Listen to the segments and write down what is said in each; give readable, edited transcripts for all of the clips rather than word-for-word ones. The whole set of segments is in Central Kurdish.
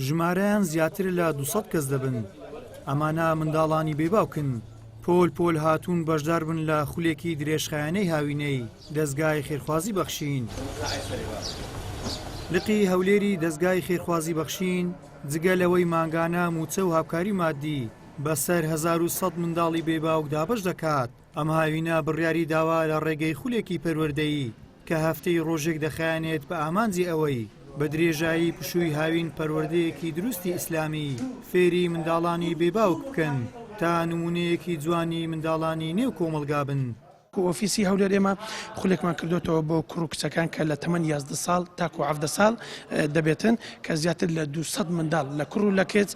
ژمارەیان زیاتر لە 200 کەس دەبن. ئەمانە منداڵانی بێ باوکن. پۆل پۆل هاتوون بەشدار بن لە خولێکی درێژخایەنەی هاوینەی دەزگای خێرخوازی بەخشین. لقی هەولێری دەزگای خێرخوازی بەخشین جگە لەوەی مانگانە مووچە و هاوکاری مادی بەسەر 1100 منداڵی بێ باوک دابەش دەکات، ئەم هاوینە بڕیاری داوە لە ڕێگەی خولێکی پەروەردەیی کە هەفتەی ڕۆژێک دەخایەنێت بە ئامانجی ئەوەی بە درێژایی پشووی هاوین پەروەردەیەکی دروستی ئیسلامی فێری منداڵانی بێ باوک بکەن تا نموونەیەکی جوانی منداڵانی نێو کۆمەڵگا بن. ئۆفیسی هەولێر ئێمە خولێکمان کردۆتەوە بۆ کوڕ و کچەکان کە لە تەمەن 11 ساڵ تاکو 17 ساڵ دەبێتن کە زیاتر لە 200 منداڵ لە کوڕ و لە کچ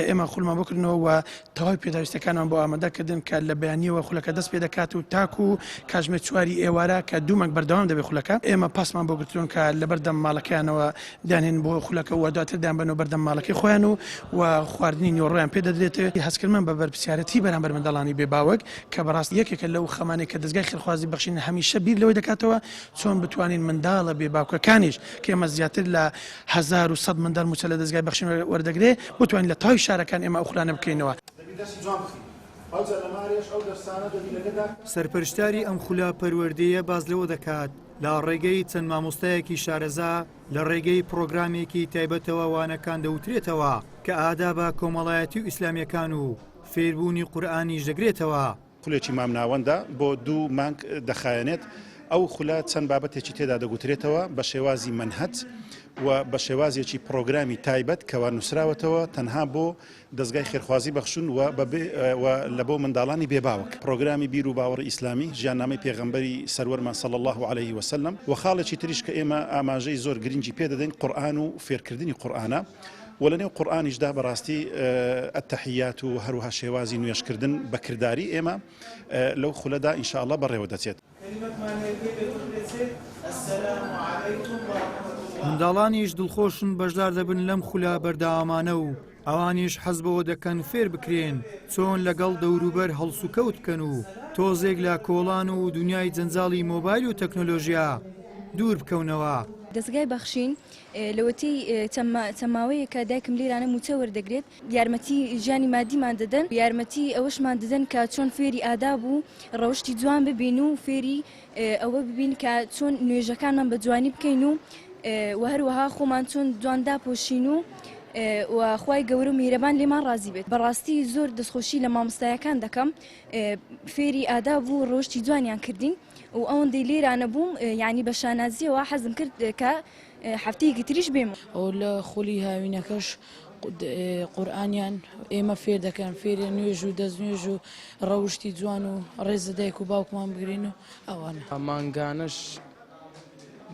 ئێمە خولمان بۆ کردنەوە و تەواوی پێداویستیەکانمان بۆ ئامادە کردن کە لە بەیانیەوە خولەکە دەست پێ دەکات و تاکو کاتژمێر چواری ئێوارە کە دوو مانگ بەردەوام دەبێت خولەکە ئێمە پاسمان بۆ گرتوون کە لەبەردەم ماڵەکەیانەوە دانێن بۆ خولەکە و دواتر دەیانبەنەوە بەردەم ماڵەکەی خۆیان و و خواردنی نیوەڕۆیان پێ دەدرێت. هەستکردمان بە بەرپرسیارەتی بەرامبەر منداڵانی بێ باوک کە بەڕاستی یەکێکە لەو خەمانەی کە دەزگای خێرخوازی بەخشین هەمیشە بیر لەوەی دەکاتەوە چۆن بتوانین منداڵە بێ باوکەکانیش کە ئێمە زیاتر لە 1100 منداڵ مووچە لە دەزگای بەخشین وەردەگرێ، بتوانین لە تەواوی شارەکان ئێمە ئەو خولانە بکەینەوە. سەرپەرشتیاری ئەم خولە پەروەردەیە باس لەوە دەکات، لە ڕێگەی چەند مامۆستایەکی شارەزا لە ڕێگەی پڕۆگرامێکی تایبەتەوە وانەکان دەوترێتەوە کە ئادابە کۆمەڵایەتی و ئیسلامییەکان و فێربوونی قورئانیش دەگرێتەوە. خولێکی مامناوەندە بۆ دوو مانگ دەخایەنێت، ئەو خولە چەند بابەتێکی تێدا دەگوترێتەوە بە شێوازی مەنهەج و بە شێوازێکی پڕۆگرامی تایبەت کەوا نووسراوەتەوە تەنها بۆ دەزگای خێرخوازی بەخشون و و لە بۆ منداڵانی بێ باوک پڕۆگرامی بیر و باوەڕی ئیسلامی ژیاننامەی پێغەمبەری سەروەرمان صلی اللە علیه وسلم و خاڵێکی تریش کە ئێمە ئاماژەی زۆر گرنگی پێ دەدەین قورئان و فێرکردنی قورئانە وە لەنێو قورئانیشدا بەڕاستی التحیات و هەروەها شێوازی نوێژکردن بە کرداری ئێمە لەو خولەدا ان شاء اللە بەڕێوە دەچێت. منداڵانیش دڵخۆشن بەشدار دەبن لەم خولە بەردەوامانە و ئەوانیش حەز بەوە دەکەن فێر بکرێن چۆن لەگەڵ دەوروبەر هەڵسوکەوت بکەن و تۆزێک لە کۆڵان و دونیای جەنجاڵی مۆبایل و تەکنۆلۆژیا دوور بکەونەوە. دەزگای بەخشین لەوەتەی چەند ماوەیەکە دایکم لێرانە مووچە وەردەگرێت، یارمەتی ژیانی مادیمان دەدەن، یارمەتی ئەوەشمان دەدەن کە چۆن فێری ئاداب و ڕەوشتی جوان ببین و فێری ئەوە ببین کە چۆن نوێژەکانمان بە جوانی بکەین و و هەروەها خۆمان چۆن جوان داپۆشین و و خوای گەورە و میهرەبان لێمان ڕازی بێت. بەڕاستی زۆر دەستخۆشی لە مامۆستایەکان دەکەم فێری ئاداب و ڕەوشتی جوانیان کردین. و ئەوەندەی لێرانە بووم یانی بە شانازیەوە حەزم کرد کە هەفتەیەکی تریش بێم. و لە خولی هاوینەکەش قورئانیان ئێمە فێر دەکەن فێری نوێژ و دەست نوێژ و ڕەوشتی جوان و ڕێز لە دایک و باوکمان بگرین و ئەوانە. مانگانەش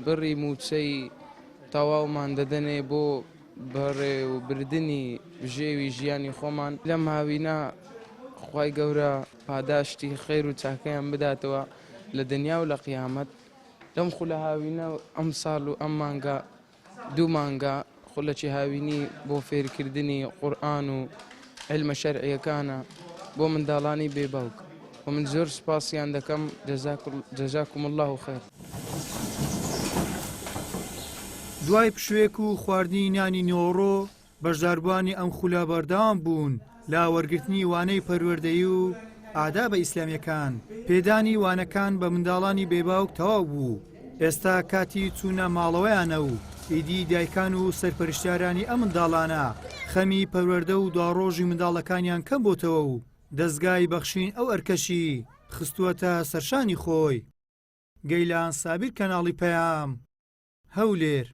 بڕی مووچەی تەواومان دەدەنێ بۆ بەڕێوەبردنی بژێوی ژیانی خۆمان لەم هاوینە خوای گەورە پاداشتی خێر و چاکەیان بداتەوە لە دنیا و لە قیامەت لەم خولە هاوینە ئەم ساڵ و ئەم مانگە دوو مانگە خولەکی هاوینی بۆ فێرکردنی قورئان و علمە شەرعیەکانە بۆ منداڵانی بێ باوک و من زۆر سوپاسیان دەکەم جزاکم اللە خیر. دوای پشووێک و خواردنی نانی نیوەڕۆ، بەشداربووانی ئەم خولە بەردەوام بوون لە وەرگرتنی وانەی پەروەردەیی و ئادابە ئیسلامییەکان، پێدانی وانەکان بە منداڵانی بێ باوک تەواو بوو، ئێستا کاتی چوونە ماڵەوەیانە و ئیدی دایکان و سەرپەرشتیارانی ئەم منداڵانە خەمی پەروەردە و دواڕۆژی منداڵەکانیان کەم بۆتەوە و دەزگای بەخشین ئەو ئەرکەشی خستووەتە سەرشانی خۆی. گەیلان سابیر کەناڵی پەیام، هەولێر.